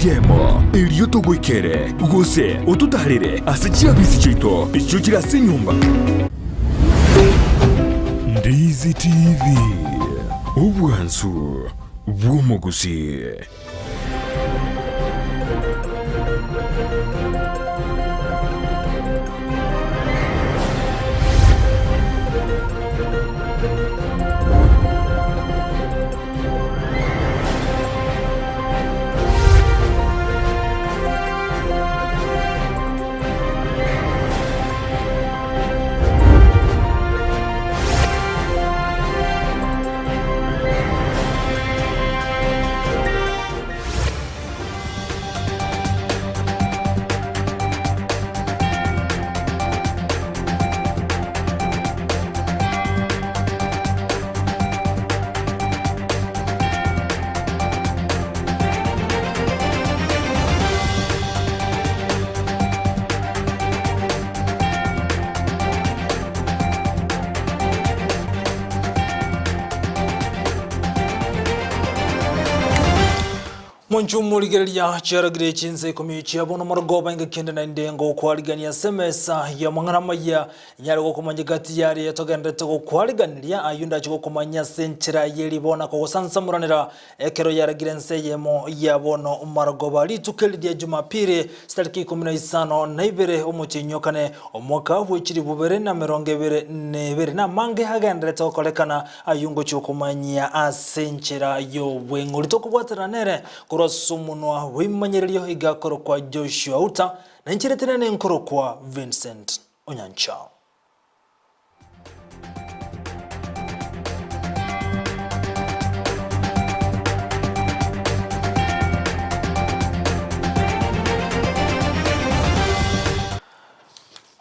Eyemo, erio togoikere, gose ototaarere ase chiabisi chiaito echio chire ase enyomba. Ndizi TV, obwansu bw'omogusii. Monchu morigereria chiaragire chinsa ikomi chia bono marogoba engaki ende naende ngokwarigania ase emesa y'amang'ana amaya Inyare gokomanya gati y'aria togendererete gokwariganiria, ayio ndache gokomanyia ase enchera ye riboa na kogosansamoranera, ekero yaragire ense eyemo ya bono marogoba. Rituko eri ria Jumapili, chitariki 12 omotienyi o kane, omwaka bwe chilifu bibere na emerongo ebere na ebere, namange agendererete gokorekana, ayio ngochia gokomanyia ase enchera y'obweng'ori. Tokobwaterana nere korwa ase omonwa bw'ebimanyererio iga akorokwa Joshua Uta, na inche ritinene nkorokwa Vincent. Onyancha.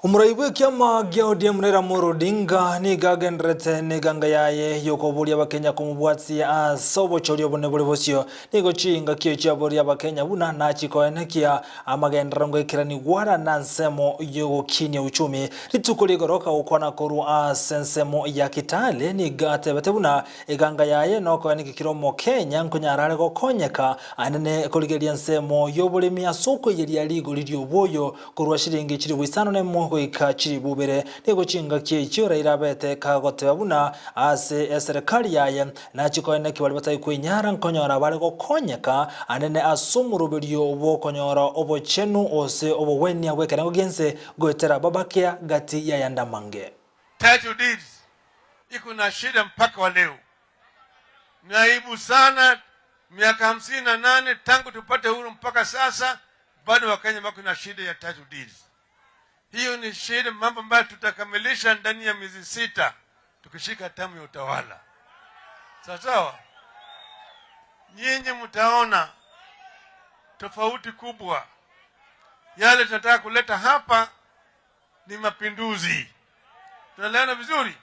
Omorai bw'ekiama gia ODM Raila Amolo Odinga nigo agendererete neganga yaye yokoboria abakenya komobwatia ase obochori obonene bore bosio. Nigo chingaki echio chiaboria abakenya buna nachikoenekia Amagenderero ngoikeranigwa are na nsemo y'ogokinia uchumi. Rituko rigoro kagokwana korwa ase ensemo ya Kitale nigo atebete buna eganga yaye nokoeneki kera omokenya nkonyara are gokonyeka anene korigereria ensemo y'oboremi ase okoiyeria rigori ri'oboyo korwa shilingi chilifu isano nemo goika chilifu ibere. Nigo chingaki echio Raila abete kagoteba buna ase eserekari yaye Nachie koeneki baria batari kwenyara nkonyora bare gokonyeka anene ase omoroberio bw'okonyora obochenu ose obogwenia bw'ekerengo gi'ense goetera babakea gati y'ayande amange. Title deeds iko na shida mpaka wa leo. Ni aibu sana, miaka 58 tangu tupate uhuru mpaka sasa bado Wakenya wako na shida ya title deeds. Hiyo ni shida, mambo ambayo tutakamilisha ndani ya miezi sita tukishika tamu ya utawala. Sawa sawa, nyinyi mtaona tofauti kubwa. Yale tunataka kuleta hapa ni mapinduzi. Tunaelewana vizuri?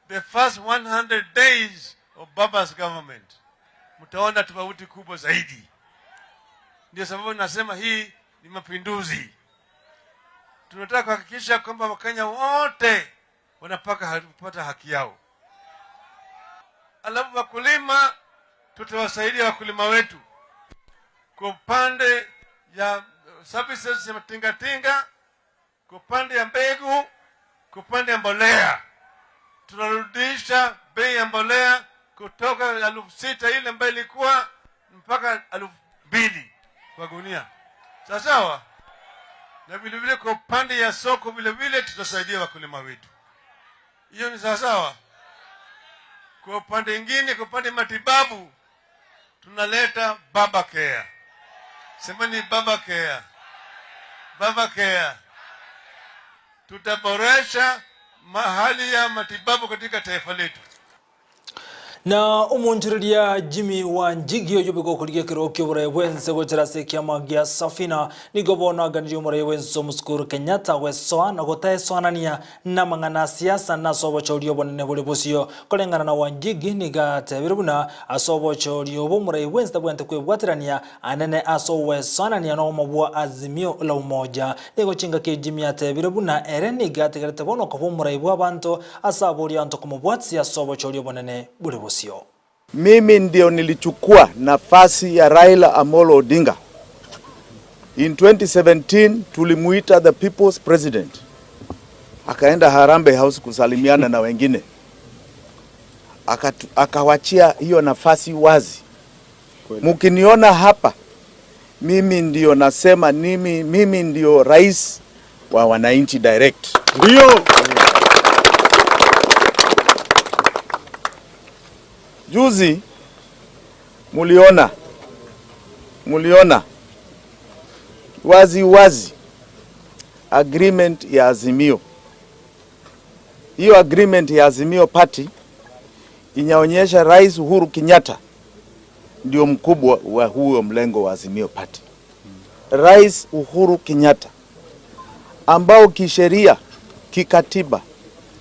The first 100 days of Baba's government mtaona tofauti kubwa zaidi. Ndio sababu nasema hii ni mapinduzi. Tunataka kuhakikisha kwamba Wakenya wote wanapaka kupata haki yao. Alafu wakulima, tutawasaidia wakulima wetu kwa upande ya services ya tingatinga, kwa upande ya mbegu, kwa upande ya mbolea. Tunarudisha bei ya mbolea kutoka 6,000 ile ambayo ilikuwa mpaka 2,000 kwa gunia. Sawa sawa. Na vile vile kwa upande ya soko vile vile tutasaidia wakulima wetu. Hiyo ni sawa sawa. Kwa upande mwingine, kwa upande matibabu tunaleta Baba Care. Semeni Baba Care. Baba Care. Tutaboresha mahali ya matibabu katika taifa letu. Na omonchoreria Jimmy Wanjigi oyio boigo okorigia ekerogo ki'oboraia bw'ense gochera ase ekiama gia Safina nigo bono aganirie omoraia bw'ense omosike Uhuru Kenyatta gwesoa na gotaesoanania namang'ana a siasa na ase obochori obonene bore bosio. Koreng'ana na Wanjigi nigo atebire buna ase obochori obo omoraia bw'ense tabwenerete kwebwaterania anene ase ogwesoanania nobomo bwa Azimio la Umoja. Nigo chingaki Jimmy atebire buna ere nigo atigarete bono koba omorai bw'abanto ase aboria abanto komobwatia ase obochori obonene bore bosio. Mimi ndio nilichukua nafasi ya Raila Amolo Odinga. In 2017 tulimuita the people's president. Akaenda Harambee House kusalimiana na wengine. Akawachia hiyo nafasi wazi. Mukiniona hapa, mimi ndio nasema mimi ndio rais wa wananchi direct. Ndio. Juzi muliona wazi wazi agreement ya Azimio. Hiyo agreement ya Azimio Party inaonyesha Rais Uhuru Kenyatta ndio mkubwa wa huo mlengo wa Azimio Party. Rais Uhuru Kenyatta ambao kisheria, kikatiba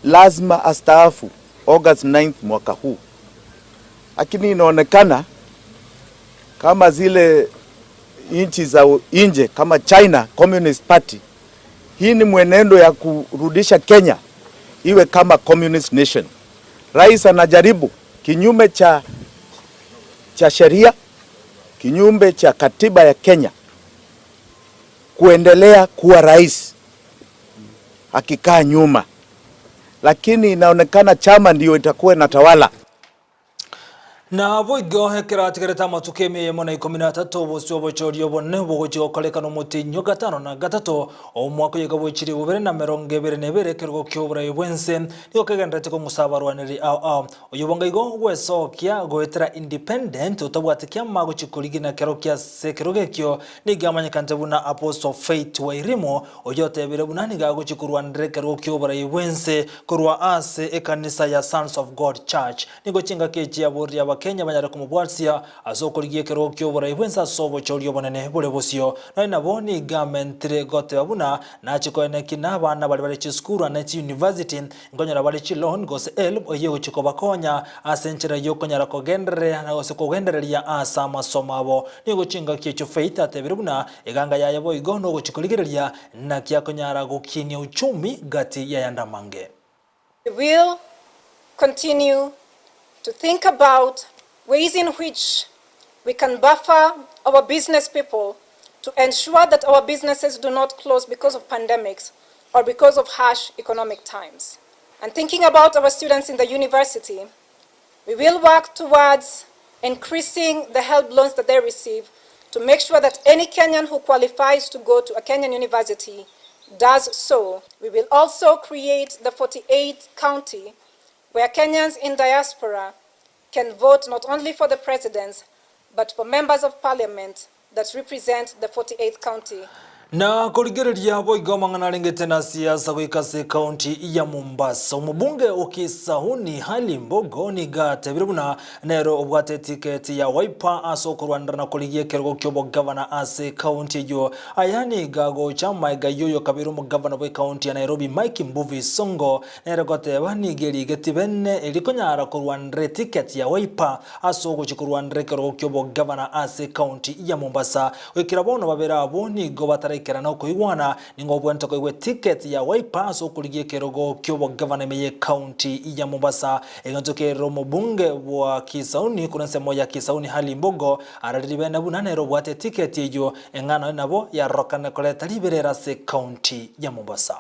lazima astaafu August 9th mwaka huu. Lakini inaonekana kama zile nchi za nje kama China Communist Party, hii ni mwenendo ya kurudisha Kenya iwe kama communist nation. Rais anajaribu kinyume cha sheria, kinyume cha katiba ya Kenya kuendelea kuwa rais akikaa nyuma. Lakini inaonekana chama ndio itakuwa inatawala. Na boigo ekiratigerete amatuko emeyemo na ikumi na atato obosio obochori obonene bogochi gokorekana omotinyo gatano na gatato omwaka oyo bwechiri bubere na mirongo ebere na ebere ekerogo kia oborai bwense nigo kegenderete kong'usa abarwaneri ao ao oyo bonga igo gwesokia goetera independent otabwate kiama gochi korigina kero kia ase ekerogo ekio nigo amanyekante buna Apostle Faith Wairimu oyo otebire buna nigo agochi korwanera ekerogo kia oborai bwense korwa ase ekanisa ya Sons of God Church nigo chingaki echi aboria Abakenya banyare komobwatia ase okorigia ekerogo kia oborai bwense ase obochori obonene bore bosio nari nabo nigamentire goteba buna nachikoeneki na abana bari bare chisukuru ane chiuniversity nkonyora bare chiloan gose HELB oye gochi kobakonya ase enchera yokonyara kogendererea na gose kogendereria ase amasomo abo nigo chingaki echio Faith atebire buna eganga yaye boigo nogochi korigereria naki akonyara gokinia uchumi gati ya yandamange. We will continue to think about ways in which we can buffer our business people to ensure that our businesses do not close because of pandemics or because of harsh economic times. And thinking about our students in the university, we will work towards increasing the HELB loans that they receive to make sure that any Kenyan who qualifies to go to a Kenyan university does so. We will also create the 48th county where Kenyans in diaspora can vote not only for the presidents, but for members of parliament that represent the 48th county. Na kurigereria boigo mang'ana arengete na siasa goikase kaunti ya Mombasa omobunge o Kisauni Hali Mbogo nigatebire buna nero obwate tiketi ya Wiper ase okorwanera na korigia ekerogo kia obogavana ase kaunti eyo aya niga gocha maiga yoyo kabere omogavana bwa ekaunti ya Nairobi Mike Mbuvi Sonko nere goteba niga erigeti bene erikonyara korwanera etiketi ya Wiper ase ogochi korwanera ekerogo kia obogavana ase kaunti ya Mombasa goikera bono babere abo nigo bataraikera na okoigwana nigo obwente koigwa ticket ya Wiper ase okorigia ekerogo kia obogavana ime ya ekaunti ya Mombasa egento kerero omobunge bwa Kisauni korwa ensemo ya Kisauni Hali Mbogo arariri bene buna nere obwate ticket eyo eng'ano nabo yarorokane koreta riberera ase ekaunti ya Mombasa.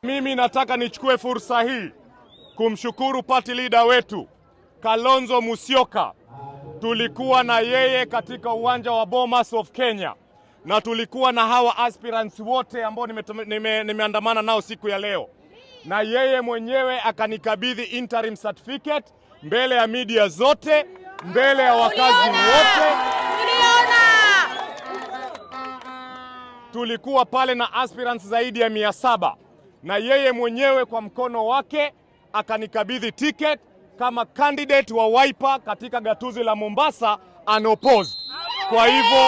Mimi nataka nichukue fursa hii kumshukuru party leader wetu Kalonzo Musyoka. Tulikuwa na yeye katika uwanja wa Bomas of Kenya na tulikuwa na hawa aspirants wote ambao nimeandamana nao siku ya leo, na yeye mwenyewe akanikabidhi interim certificate mbele ya media zote, mbele ya wakazi wote. Tulikuwa pale na aspirants zaidi ya 700 na yeye mwenyewe kwa mkono wake akanikabidhi ticket kama candidate wa Wiper katika gatuzi la Mombasa unopposed. Kwa hivyo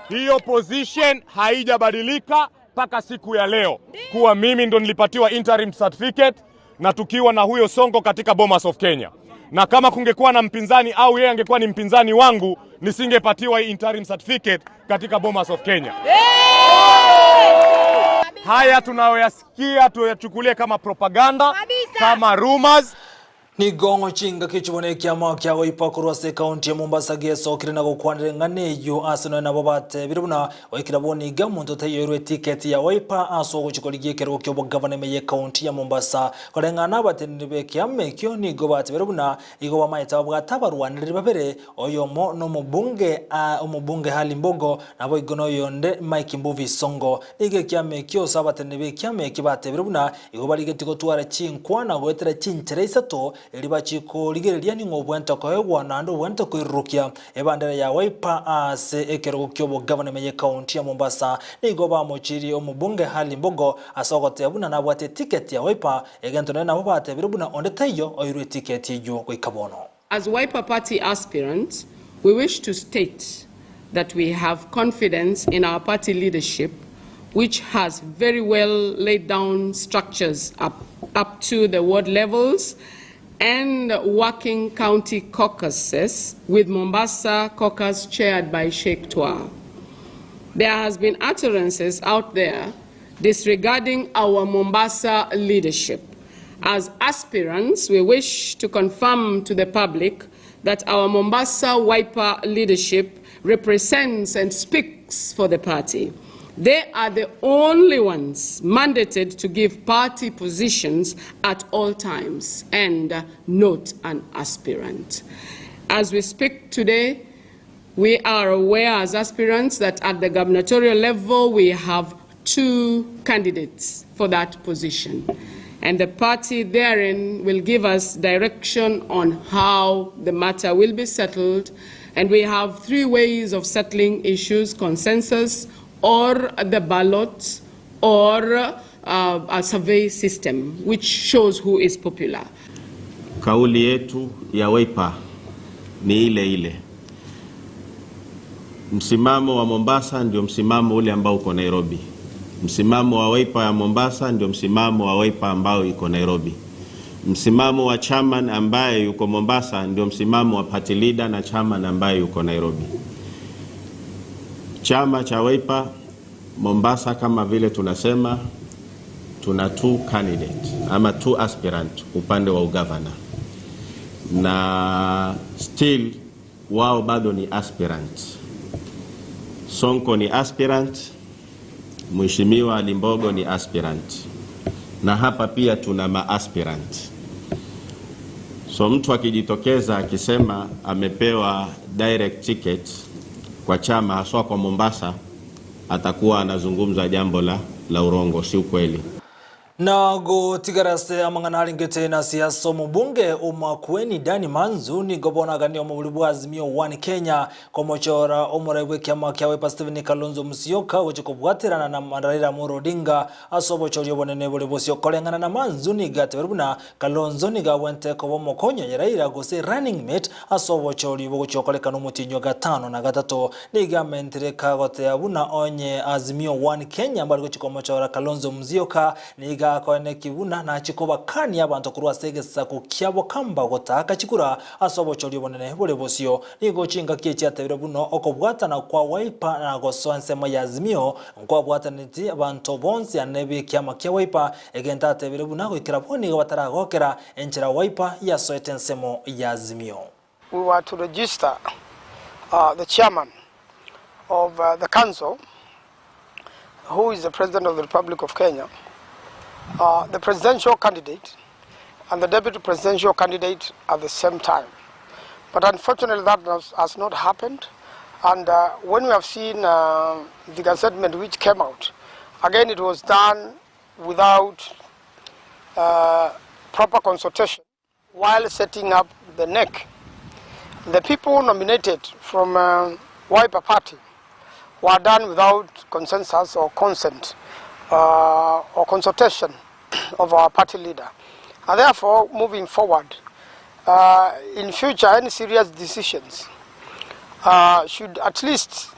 hiyo position haijabadilika mpaka siku ya leo, kuwa mimi ndo nilipatiwa interim certificate na tukiwa na huyo Sonko katika Bomas of Kenya. Na kama kungekuwa na mpinzani au yeye angekuwa ni mpinzani wangu, nisingepatiwa hii interim certificate katika Bomas of Kenya. Haya tunayoyasikia tuyachukulie kama propaganda, kama rumors. Nigo chingaki chibone ekiama kia Wiper korwa ase ekaunti ya Mombasa gesokire na gokwanera eng'ana eyio ase nonya nabo batebire buna goikera bono iga omonto taiyoirwe etiketi ya Wiper ase ogochia korigia ekerogo ki'obogavana ime y'ekaunti ya Mombasa. Koreng'ana abateneneri b'ekiama ekio nigo batebire buna igo bamaete babwate abarwanereri babere oyomo nomobunge omobunge Ali Mbogo naboigo noyonde Mike Mbuvi Sonko. Nigo ekiama ekio ase abateneneri b'ekiama eki batebire buna Igo barigetie gotwara chinkwana goetera chinchera isato, erio bachie korigereria ning'o obwenerete koegwa naende obwenerete koirurukia ebandera ya Wiper ase ekerogo ki'obogavana ime y'ekaunti ya Mombasa. Nigo bamochirie omobunge Ali Mbogo ase ogoteba buna nabwate etiketi ya Wiper, egento naende nabo batebire buna onde taiyo oirwe etiketi eyio goika bono. As Wiper Party aspirants, we wish to state that we have confidence in our party leadership which has very well laid down structures up, up to the ward levels and working county caucuses with Mombasa caucus chaired by Sheikh Twa. There has been utterances out there disregarding our Mombasa leadership. As aspirants, we wish to confirm to the public that our Mombasa Wiper leadership represents and speaks for the party. They are the only ones mandated to give party positions at all times and not an aspirant. As we speak today, we are aware as aspirants that at the gubernatorial level we have two candidates for that position. And the party therein will give us direction on how the matter will be settled. And we have three ways of settling issues consensus, or the ballot, or a survey system, which shows who is popular. Kauli yetu ya Wiper ni ile ile. Msimamo wa Mombasa ndio msimamo ule ambao uko Nairobi. Msimamo wa Wiper ya Mombasa ndio msimamo wa Wiper ambao iko Nairobi. Msimamo wa chairman ambaye yuko Mombasa ndio msimamo wa party leader na chairman ambaye yuko Nairobi. Chama cha Wiper Mombasa, kama vile tunasema, tuna two candidate ama two aspirant upande wa ugavana, na still wao bado ni aspirant. Sonko ni aspirant, Mheshimiwa Ali Mbogo ni aspirant, na hapa pia tuna maaspirant. So mtu akijitokeza akisema amepewa direct ticket kwa chama haswa kwa Mombasa, atakuwa anazungumza jambo la, la urongo, si ukweli. Na gotigarase amang'ana arengete na siasa omobunge omakweni Dani Manzu nigo bonagania omobori bwa Azimio One Kenya komochora omorai bwa ekiama kia Wiper Stephen Kalonzo Musyoka gochia kobwaterana na Raila Amolo Odinga ase obochori obonene bore bosio koreng'ana na Manzu nigo atebire buna Kalonzo nigo abwente koba omokonyo Raila gose running mate ase obochori bogochia gokorekana omotienyi gatano na gatato nigo amentire kagotea buna onye Azimio One Kenya mbari gochia komochora Kalonzo Musyoka nigo akoeneki buna nachikobakania abanto korwa ase egesaku kiabo kamba gotaka chikura ase obochori obonene bore bosio nigo chingaki echiatebire buno okobwatana kwa Wiper na gosoa ensemo ya Azimio nkwabwataneti abanto bonsi ane b'ekiama kia Wiper egento atebire buna goikera bo nigo bataragokera enchera Wiper yasoete ensemo ya Azimio we were to register the chairman of the council, who is the president of the Republic of Kenya, the presidential candidate, and the deputy presidential candidate at the same time. But unfortunately, that has, has not happened. And when we have seen the gazettement which came out, again it was done without proper consultation while setting up the NEC. The people nominated from Wiper Party were done without consensus or consent or consultation of our party leader. And therefore, moving forward, in future, any serious decisions should at least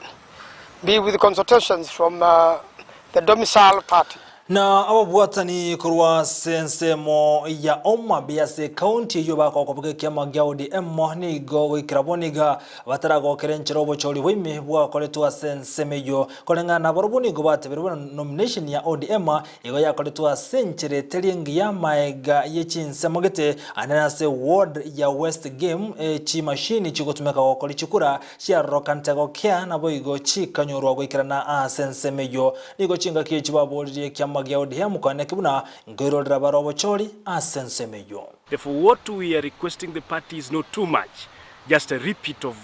be with consultations from the domicile party. Na ababwatani korwa ase ensemo ya Homa Bay ase ekaunti eyio bakokoboka ekiama gia ODM nigo goikera bono iga bataragokera enchera obochori bwa ime bwakoretwe ase ensemo eyio. Koreng'ana nabarobwo nigo bateberwe buna nomination ya ODM igo yakoretwe ase enchera eteri engiya maega ye chinsemo gete ande ase ward ya West Game chimashini chigotumeka gokori chikura chiarorokanete gokea naboigo chikanyorwa goikerana ase ensemo eyio. Nigo chingaki echi baboririe ekiama gia ODM koeneki buna nkoirorera bare obochori ase ensemo eyio. Therefore what we are requesting the party is not too much, just a repeat of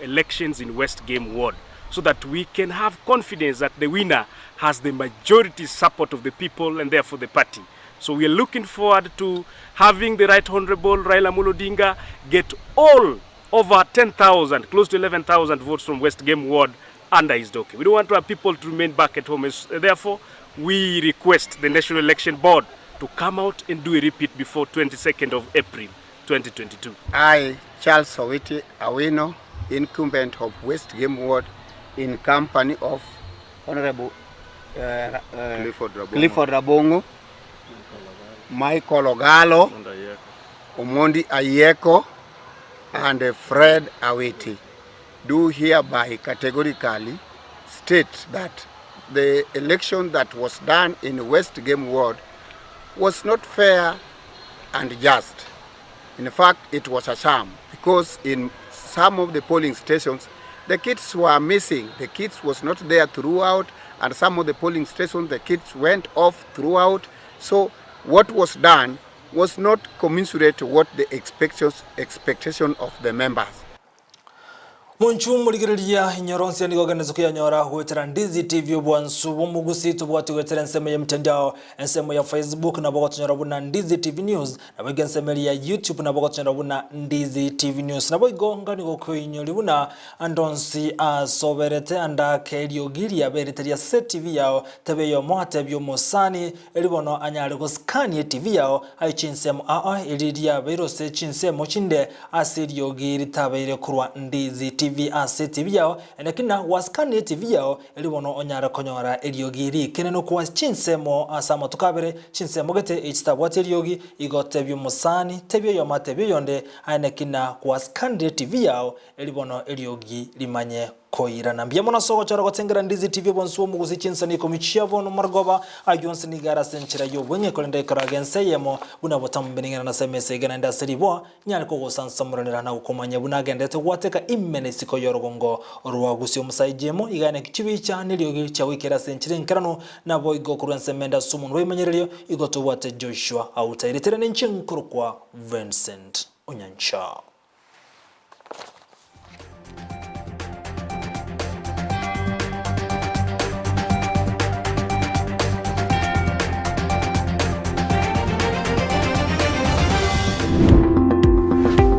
elections in West Game ward so that we can have confidence that the winner has the majority support of the people and therefore the party. So we are looking forward to having the Right Honorable Raila Amolo Odinga get all over 10,000, close to 11,000 votes from West Game ward under his docket. We don't want our people to remain back at home. Therefore, we request the National Election Board to come out and do a repeat before 22nd of April 2022. I, Charles Owiti Awino, incumbent of West Game Ward, in company of Honorable uh, uh, Clifford Rabongo, Clifford Rabongo Michael Ogalo, Omondi Ayieko, and Fred Awiti, do hereby categorically state that the election that was done in West Game Ward was not fair and just. In fact, it was a sham because in some of the polling stations, the kits were missing. The kits was not there throughout, and some of the polling stations, the kits went off throughout. So what was done was not commensurate to what the expectations, expectation of the members. Monchu morigereria inyoro onsi nigo ogenderete koyanyora goetera Ndizi TV obwansu bw'omogusi tobwati goetera ensemo y'emitandao ensemo ya Facebook nabo ogotonyora buna Ndizi TV News nabo igo ensemo eria ya YouTube nabo ogotonyora buna Ndizi TV News nabo igo ngani gokoinyori buna ande onsi asoberete ande ake eriogi riaberete ria se TV yao tebe eyomo atebie omosani Erio bono anyare gosikania etibi yao aye chinsemo aa eri riabeire ase chinsemo chinde ase eriogi ritabeire korwa Ndizi TV ase etibi yao, eneki na gwasikania etibi yao, erio bono onyare konyora eriogi riikenenu kwa chinsemo ase amatuko abere, chinsemo gete echi chitabwati eriogi, igo tebia omosani, tebia oyomo atebie oyonde, aye neki na gwasikanire etibi yao, Erio bono eriogi rimanye koirana. Mbuya mono ase ogochora gotengera Ndizi TV obonsi bw'omogusi chinsani ikomi chia bono marogoba ayio onsi nigo are ase enchera y'obweng'e korende ekero age ense eyemo buna botambe ning'ana nase emesa iga naende ase riboa nyare kogosansamoranera na gokomanya buna agenderete gwateka ime na isiko y'orogongo rwa gusii omosaija emo iga naki chibicha neriogi chiagoikera ase enchera enkeranu naboigo korwa ensemo ende ase omonwa bw'ebimanyererio igo tobwate Joshua Autairete ere nenche nkorokwa Vincent Onyancha.